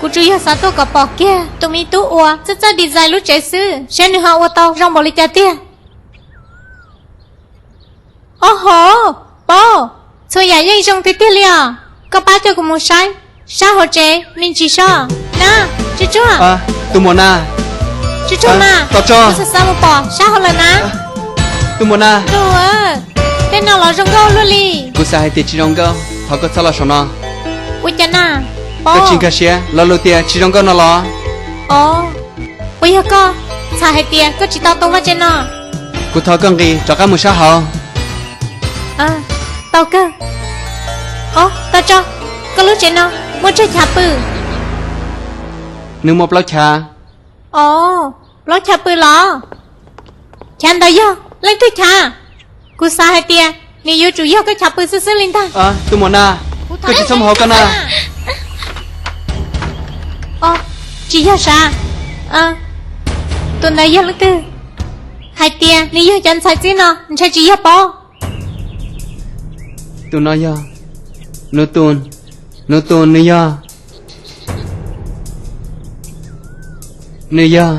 Kuv tsuas yog xav tuaj kom pom kiag tus me tub uas txawj txawj design lub tsev xwb, saib nws ho ua tau zoo npaum li cas tiag. Oho, Paub, txhua yam yeej zoo tiag tiag li os. Koj pab coj kuv mus saib sab hauv tsev me ntsis soj na. Tsuj Tsuag, tus muam na. Tsuj Tsuag mas, kuv xav xav mus pom sab hauv lawm na. Tus muam na. Tej no los zoo nkauj luaj li. Kuv xav hais tias tsis zoo nkauj, thov koj txhob los saum no. Ua cas na? Koj tsis nkag siab, lo lus tias tsis zoo nkauj no los? Ua yog koj txhais hais tias koj tsis tau tau vaj tsev no, kuv thov koj nqis rov qab mus sab hauv. Tau kawg. Tau tso, koj lub tsev no muaj tsawg chav pw? Nws muaj plaub chav. Os, plaub chav pw los? Chav ntawd yog leej twg chav? Kuv xav hais tias nws yuav tsum yog koj chav pw xwb xwb li ntag. Tus muam na, koj tsis txhob mus hauv koj na. Tsis yog sav. Tus ntawd yog leej twg? Hais tias nws yog cov ntxhais txib no ntshai tsis yog Paub. Tus no yog Nub Tus. Nub Tus nws yog, nws yog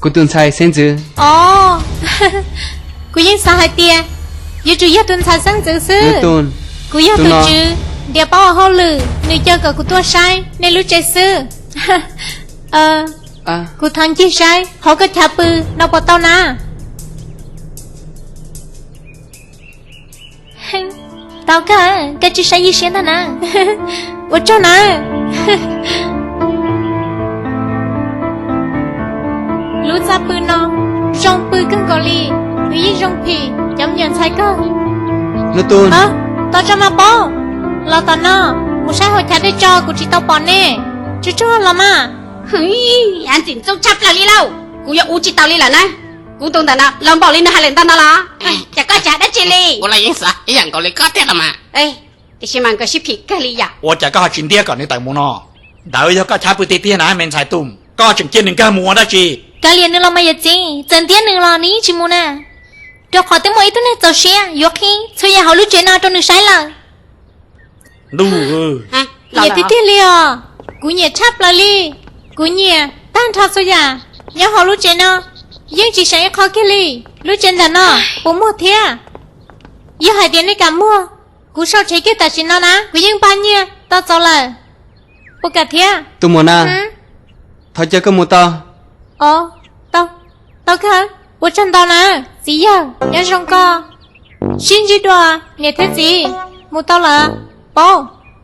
kuv tus ntxhais xeeb ntxwv. Os, kuv yeej xav hais tias yuav tsum yog tus ntxhais xeeb ntxwv xwb. Kuv yog tus tswv ntiav Paub ua hauj lwm, nws caw kom kuv tuaj saib nej lub tsev xwb. Kuv thov ncig saib hauv koj chav pw no puas tau na. Tau kawg, koj tsis saib ywj siab ntag na. Ua tsaug na. Lub txaj pw no zoo pw kawg nkaus li, nws yeej zoo phim cov me nyuam ntxhais kawg. Nub Tus, tos tso mas Paub, los tom no mus saib hauv chav dej tso, kuv tsis tau pom nej. Tsuj Tsuag los mas. Ntxim ntxub tshaj plaws li lauj, kuv yuav ua tsis taus li lawm na. Kuv tus ntawm no los npaum li nws hais lawm ntag no los? Cas koj tsis hais dab tsi li? Ua li yeej xav ib yam nkaus li koj tiag los mas. Tiam sis mas nkawd sib phim kawg li yom. Ua cas koj ho tsis ntiab kom nws tawm mus no? Ntawd yog koj chav pw tiag tiag na me ntxhais Tus, koj tseem cia nws nkag mus ua dab tsi? Kav liam nws los mas yawm txiv, txawm ntiab nws los nws yeej tsis mus na, rau qhov twb muaj ib tug neeg txaus siab yuav qhib txhua yam hauv lub tsev no rau nws saib lawm. Ntuj, nyiam tiag tiag li os. Kuv nyiam tshaj plaws li. Kuv nyiam tag nrho txhua yam nyob hauv lub tsev no, yeej tsis seem ib qho kiag li. Lub tsev ntawm no puas muaj thiab? Yog hais tias nej kam muag, kuv sau tshev kiag tam sim no na, kuv yeej npaj nyiaj tau txaus lawm. Puas kam thiab? Tus muam na, thov caw koj mus tau. Os, tau, tau kawg. Ua tsaug ntau na, txiv yawg, nyob zoo koj. Sib ntsib dua niam thiab txiv, mus tau lawm. Paub,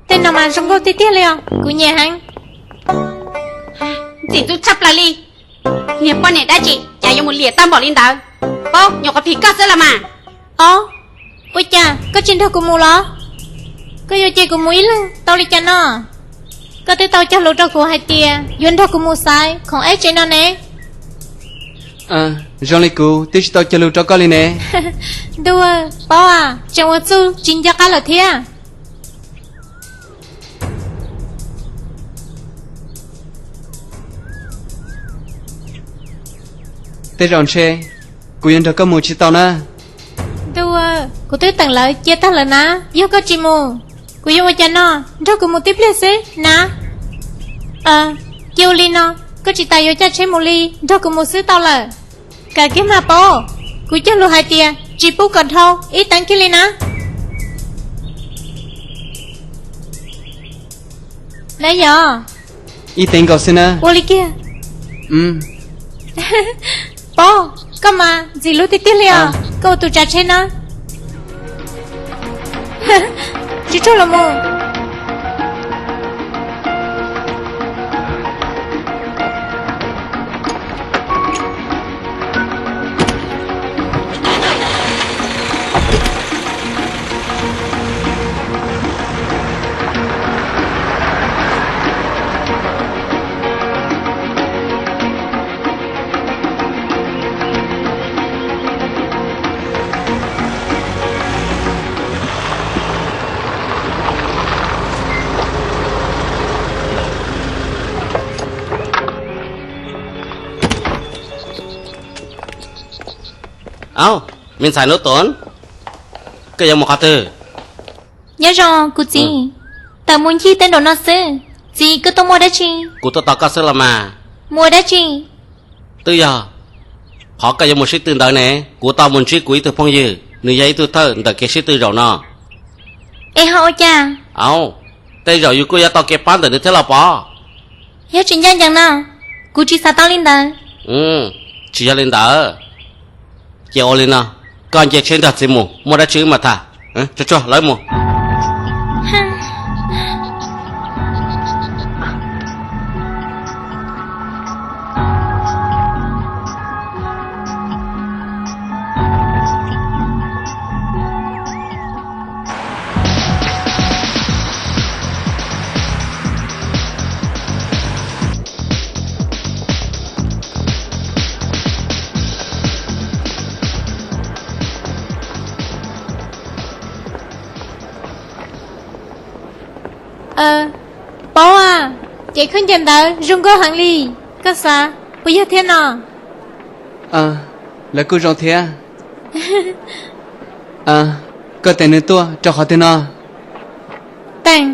tej no mas zoo nkauj tiag tiag li os, kuv nyiam heev. Ntxim ntxub tshaj plaws li. Niag poj niam dab tsi cas yuav mus liam tag npaum li ntawd? Paub, nyuam qhuav phim koj xwb los mas. Os, ua cas koj tsis nrog kuv mus los? Koj yuav cia kuv mus ib leeg tau li cas no? Koj twb tau cog lus rau kuv hais tias yuav nrog kuv mus xaiv khoom eb tsev no ne. Zoo li kuv twb tsis tau cog lus rau koj li ne. Ntuj, Paub a, tseem ua txuj tsis nco qab lawm thiab. Tej zaum ntshe kuv yuav nrog koj mus tsis tau na. Ntuj, kuv twb teem lawv cia tag lawm na, yog koj tsis mus, kuv yuav ua cas no, nrog kuv mus tib pliag xwb na. Cia ua li no, koj tsis tas yuav caij tsheb mus li, nrog kuv mus xwb tau lawm. Kam kiag mas Paub, kuv cog lus hais tias tsis pub kom dhau ib teev kiag li na. Na yog? Ib teev nkaus xwb na. Ua li kiag. Paub, koj mas ntxim hlub tiag tiag li os, koj ua tus tsav tsheb na. Tsis tsuag los mus. Au, me ntxhais Nub Tus, koj yuav mus qhov twg? Nyob zoo kuv txiv, tawm mus ncig tej nraum no xwb, Txiv, koj tuaj muaj dab tsi? Kuv tuaj tos koj xwb los mas. Muaj dab tsi? Twb yog qhov koj yuav mus sib tw ntawd ne, kuv tau mus ntsib kuv ib tug phooj ywg, nws yog ib tug thawj ntawm kev sib tw zaum no. Es ho ua cas? Au, tej zaum yus kuj yuav tau kev pab ntawm nws thiab los pob. Yog tsis ncaj ncees no, kuv tsis xav tau li ntawd. Tsis yog li ntawd. Ces ua li no, koj nce tsheb nrog txiv mus, muaj dab tsi wb mam tham. Tsuag tsuag, lawv mus. Paub, ces khaub ncaws ntawd zoo nkauj heev li, koj xav puas yog thiab no? Lawv kuj zoo thiab. Koj tias nws tuaj rau qhov twg no? Teem,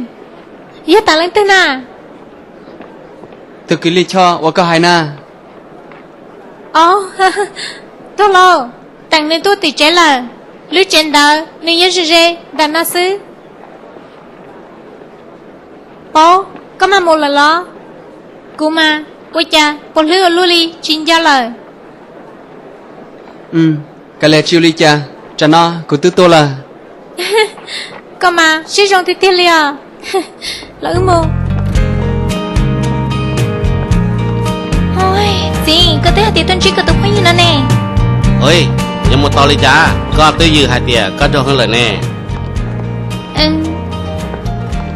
yog Teem leej twg na? Tus kws Li Choj uas koj hais na. Os, tuag lauj, Teem nws tuaj tim tsev lawm. Lub tsev ntawd nws yuav ze ze ntawm no xwb. Paub, koj maj mus lawm los? Kuv mas, ua cas puas hlwb ua luaj li tsis nco lawm. Kav liam, tsis ua li cas, tsam no kuv twb tuaj lawm. Koj mas siab zoo tiag tiag li os. Los wb mus. Txiv, koj twb hais tias tuaj ntsib koj tus phooj ywg no ne. Yuav mus tos li cas, koj twb yws hais tias koj nraug heev lawm ne.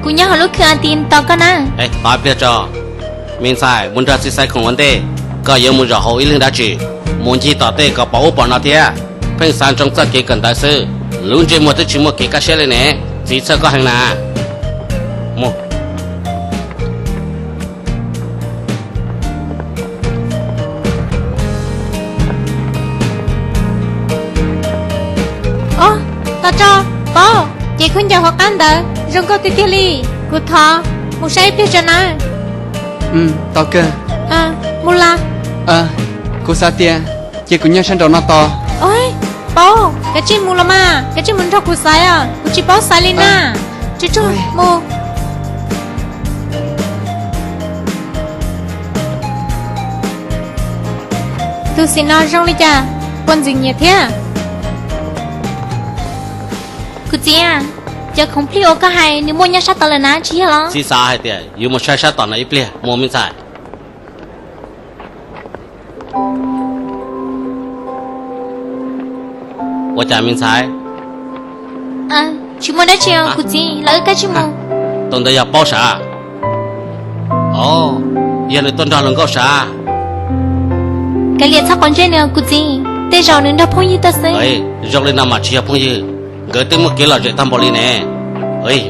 Kuv nyob hauv lub khw a ti tos koj na. Tos ib pliag tso. Me ntxhais, mus nrog txiv xaiv khoom ua ntej, koj yuav mus zaum hauv ib leeg dab tsi? Mus ncig tom tej kom pom ub pom no thiab, pheej xav ntsoov txoj kev kawm ntawv xwb, lub ntsej muag twb tsis muaj kev kaj siab li ne. Txiv txhawj koj heev na. Mus. Os, tos tso, Paub, ces khaub ncaws hauv qab ntawd zoo nkauj tiag tiag li. Kuv thov mus saib ib pliag tso na. Tau kawg. Mus las. Kuv xav tias ces kuv nyob sab nraum no tos. Paub, kav tsij mus los mas, kav tsij mus nrog kuv xaiv os, kuv tsis paub xaiv li na. Tsuag tsuag mus. Tus xim no zoo li cas, puas ntxim nyiam thiab? Kuv txiv, cov khoom plig uas koj hais nws muaj nyob sab tod lawm na, tsis yog los? Txiv xav hais tias yuav mus saib sab tom no ib pliag, mus me ntxhais. Ua cas me ntxhais? Tsis muaj dab tsi os kuv txiv, los wb kav tsij mus. Tus ntawd yog Paub sav? Os, yog nws tuaj nrog luag nkauj sav. Kav liam, txhob quav ntsej nws os kuv txiv, tej zaum nws nrog phooj ywg tuaj xwb. Zoo li no mas tsis yog phooj ywg, nkawd twb muaj kev lom zem tag npaum li ne.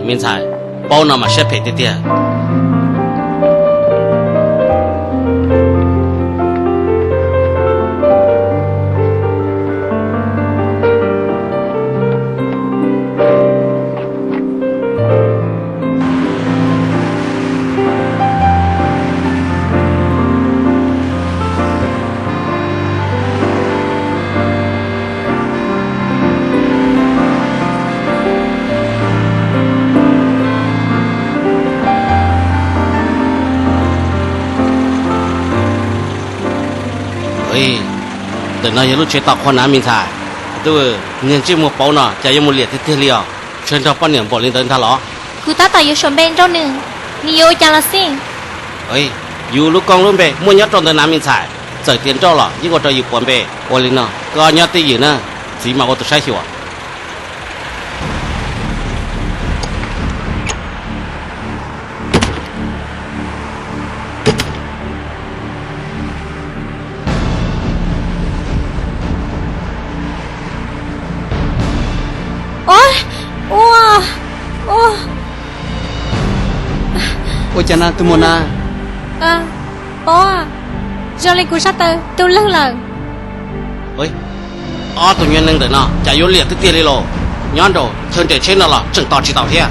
Me ntxhais, Paub no mas siab phem tiag tiag. Ntawm no yog lub tsev tos qhua na me ntxhais. Tub, niag ntsej muag Paub no cas yuav mus liam tiag tiag li os, ntshe nrog poj niam npaum li ntawd ntag los? Kuv tab tom yuav suam npe nrauj nws, nws yuav ua cas los xij. Yus lub koob lub npe muaj nyob rau ntawd na me ntxhais, txawm tias nrauj los yeej ua rau yus puas npe. Ua li no, koj nyob twj ywm na, txiv mam ua tus saib xyuas. Ua, ua, ua cas na tus muam na? Paub, zoo li kuv sab taw tu leeg lawm. Ob tug nyuag neeg ntawm no cas yuav liam tiag tiag li los, nyob nraum chaw nres tsheb no los tseem tos tsis tau thiab.